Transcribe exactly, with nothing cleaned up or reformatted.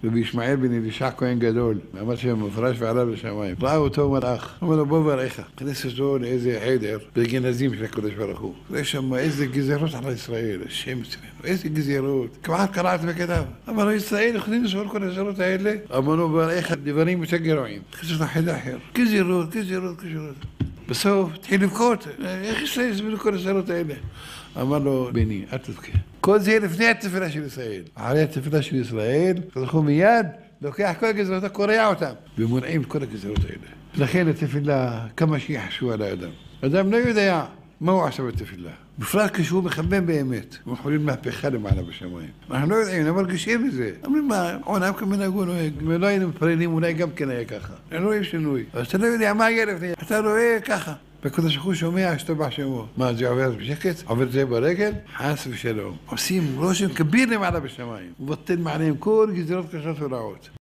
רבי ישמעאל בן אלישע כהן גדול, מעמד שהיה מפורש ועלה לשמיים. ראה אותו מלאך, אמר לו, בוא ואראך. הכניס אותו לאיזה חדר, באשכנזים של הקדוש ברוך הוא. ראה שם איזה גזירות על ישראל, השם יצילנו. איזה גזירות. כמעט קרע את בגדיו. אמר לו, ישראל יכולים לסבול כל הגזירות האלה? אמר לו, ואראך דברים יותר גרועים. הכניס אותו לחדר אחר. גזירות, גזירות, גזירות. בסוף התחיל לבכות. איך ישראל יסבלו כל הגזירות האלה? אמר לו, בני, אל תבכה. כל זה לפני התפילה של ישראל. אחרי התפילה של ישראל, הקדוש ברוך הוא מיד לוקח כל הגזירות, קורע אותם, ומונעים את כל הגזירות האלה. לכן התפילה, כמה שהיא חשובה לאדם. אדם לא יודע מה הוא עשה בתפילה. בפרט כשהוא מכוון באמת, ומחולל מהפכה למעלה בשמיים. אנחנו לא יודעים, לא מרגישים את זה. אומרים, מה, עולם כמנהגו נוהג. אם לא היינו מתפללים, אולי גם כן היה ככה. לא רואים שינוי. אז אתה לא יודע מה יהיה לפני. אתה רואה ככה. והקדוש ברוך הוא שומע, ישתבח שמו. מה, זה עובר בשקט? עובר זה ברגל? חס ושלום. עושים רושם כביר למעלה בשמיים. ובטל מעליהם כל גזירות קשות ורעות.